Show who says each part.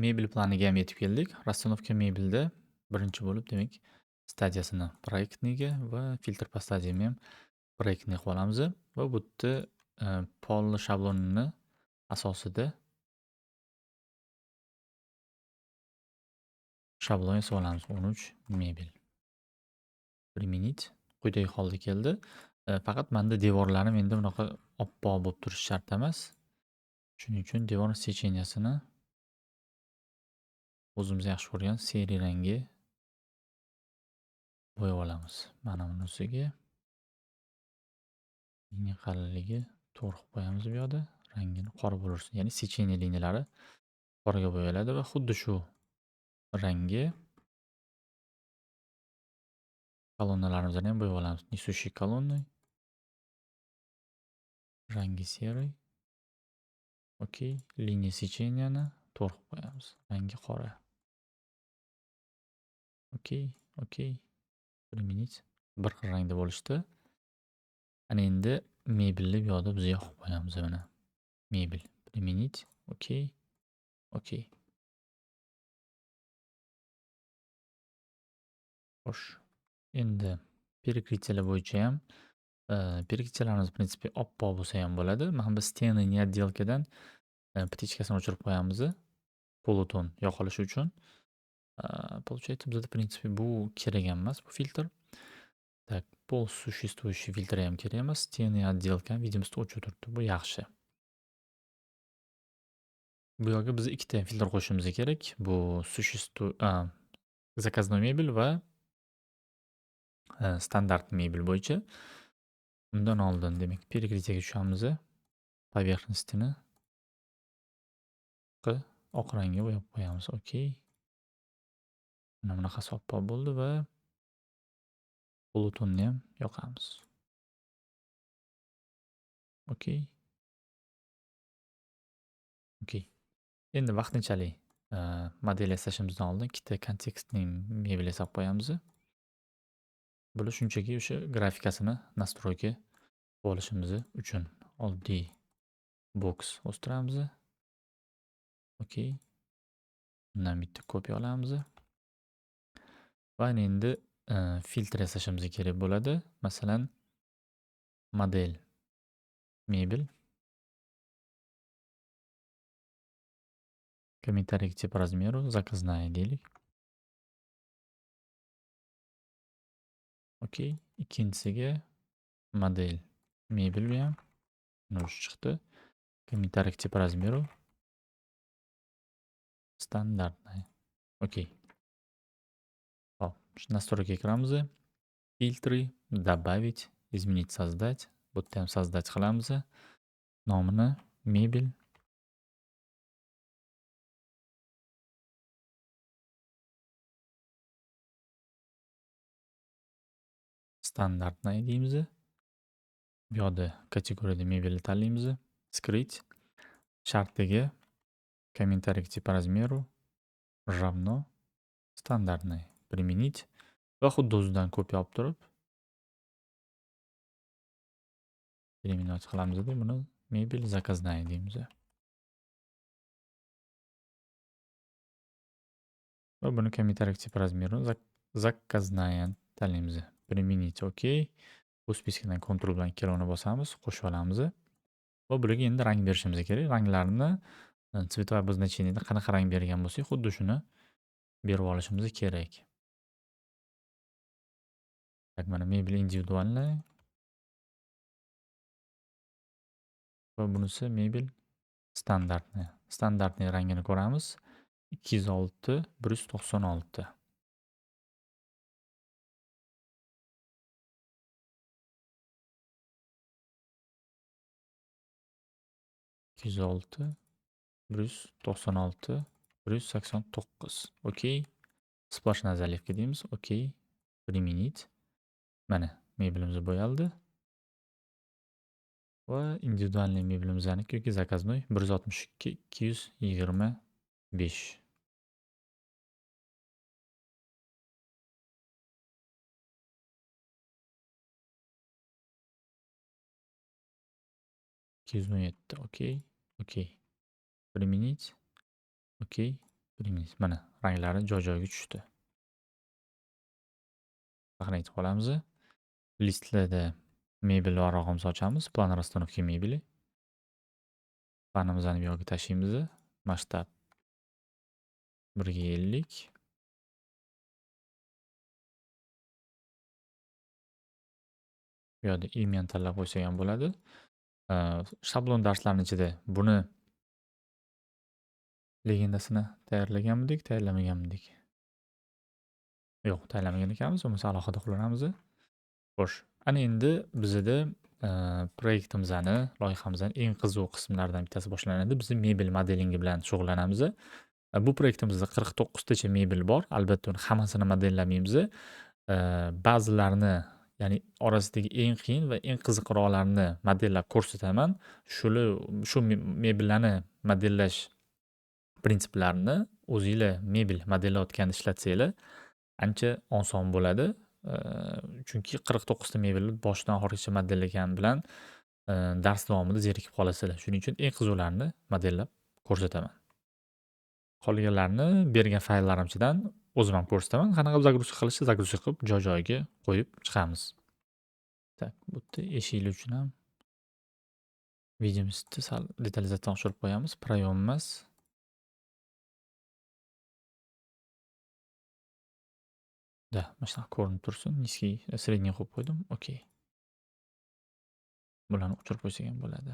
Speaker 1: Mebel planiga ham yetib keldik. Расстановка mebelda birinchi bo'lib, demak, stadiyasini proyektniga va filtr по stadiyani ham proyektni qilib olamiz va bu yerda polni shablonini asosida shablon yasab olamiz. 13 mebel. Применить quyidagi holda keldi. Faqat menda devorlarim endi bunaqa oppoq bo'lib turishi shart emas. Shuning uchun devor secheniyasini o'zimiz yaxshi ko'rgan seri rangi bo'yab olamiz. Mana bunisiga liniya qalinligi to'g'ri qilib qo'yamiz bu yoqda. Rangini qora bo'lsin. Ya'ni secheniya liniyalari qoraga bo'yaladi va xuddi shu rangi kolonnalarimizni ham bo'yab olamiz. Несущие колонны. Rangi серый. Okey, liniya secheniyani to'g'ri qilib qo'yamiz. Rangi qora. Okey, okey. Применить. Bir xil rangda bo'lishdi. Ana endi mebelni bu yoqda biz yoqib qo'yamiz mana. Mebel. Применить. Okey. Okey. Xo'sh. Endi перекрытие bo'yicha ham перекрытие larimiz в принципе oppoq bo'lsa ham bo'ladi. Mana bu стены не отделка dan птичка sini o'chirib qo'yamiz. Полутон yoqilishi uchun. Получается, bizda в принципе bu kerak ham emas bu filtr. Так, пол существующий filtri ham kerak emas. Стены отделка видимость o'chib turibdi. Bu yaxshi. Bu yoqga biz ikkita filtr qo'shishimiz kerak. Bu заказной mebel va standart mebel bo'yicha. Undan oldin demak перекрытие ga tushamiz. Поверхность ini oq rangga bo'yab qo'yamiz. Okey. Mana bunaqasi oppoq bo'ldi va полутон ni ham yoqamiz. Okey. Okey. Endi vaqtinchalik model yasashimizdan oldin ikkita kontekstning mebel yasab qo'yamiz. Bular shunchaki o'sha grafikasini настройка qilib olishimiz uchun oddiy box o'stiramiz. Okey. Undan bitta kopiya olamiz. Va endi filtr yasashimiz kerak bo'ladi. Masalan, model mebel комментарий по размеру заказная deylik. Okey, ikkinchisiga model mebel bu ham mana shu chiqdi. Комментарий по размеру стандартная. Okey. Xo'p, shu настройка ga kiramiz. Фильтры, добавить, изменить, создать. Bu yerda ham создать qilamiz. Nomini mebel стандартная deymiz. Bu yoqda kategoriyada mebelni tanlaymiz. Скрыть. Shartiga комментарий по размеру равно стандартный. Применить va xuddi o'zidan kopiya olib turib переименовать qilamiz-da buni mebel заказная deymiz. Va buni комментарий по размеру заказная tanlaymiz. Применить, okey. Bu список dan Ctrl bilan ikkalovini bosamiz, qo'shib olamiz. Va bularga endi rang berishimiz kerak. Ranglarni цветовое обозначение da qanaqa rang bergan bo'lsak, xuddi shuni berib olishimiz kerak. Так, mana mebel индивидуальная. Va bunisi mebel стандартная. Стандартный rangini ko'ramiz. 206 196. 206 196 189. Okey. Сплошная заливка deymiz. Okey. Применить. Mana mebelimiz bo'yaldi. Va индивидуальный mebelimizniki yoki заказной 162 225. 217. Okey. Okey. Применить. Okey. Применить. Mana ranglari joy-joyiga tushdi. Сохранить qilamiz. Listlarda mebel varrog'imizni ochamiz. План расстановки mebeli. Planimizni bu yoqqa tashlaymiz. Masshtab 1:50. Bu yoqda imyani tanlab qo'ysak ham bo'ladi. Shablon darslarining ichida buni legendasini tayyorlaganmidik, tayyorlamaganmidik? Yo'q, tayyorlamagan ekanmiz. Bo'lmasa alohida qo'llanamiz. Xo'sh, ana endi bizda proyektimizni, loyihamizni eng qiziq qismlaridan bittasi boshlanadi. Biz mebel modelingi bilan shug'ullanamiz. Bu proyektimizda 49 tacha mebel bor. Albatta uni hammasini modellamaymiz. Ba'zilarini, ya'ni orasidagi eng qiyin va eng qiziqroqlarini modellab ko'rsataman. Shu mebellarni modellash prinsiplarini o'zinglar mebel modellayotganda ishlatsanglar ancha oson bo'ladi. Chunki 49 ta mebelni boshidan oxirigacha modellagan bilan dars davomida zerikib qolasizlar. Shuning uchun eng qiziqlarini modellab ko'rsataman. Qolganlarini bergan fayllarim ichidan o'zim ham ko'rsataman. Qanaqa загрузка qilishni загрузка qilib joy-joyiga qo'yib chiqamiz. Так, bu yerda eshiklar uchun ham видимость sal detalizatsiyani oshirib qo'yamiz. Проем emas. Да, mana shunaqa ko'rinib tursin. Низкий, средний qo'yib qo'ydim. Okey. Bularni o'chirib qo'ysak ham bo'ladi.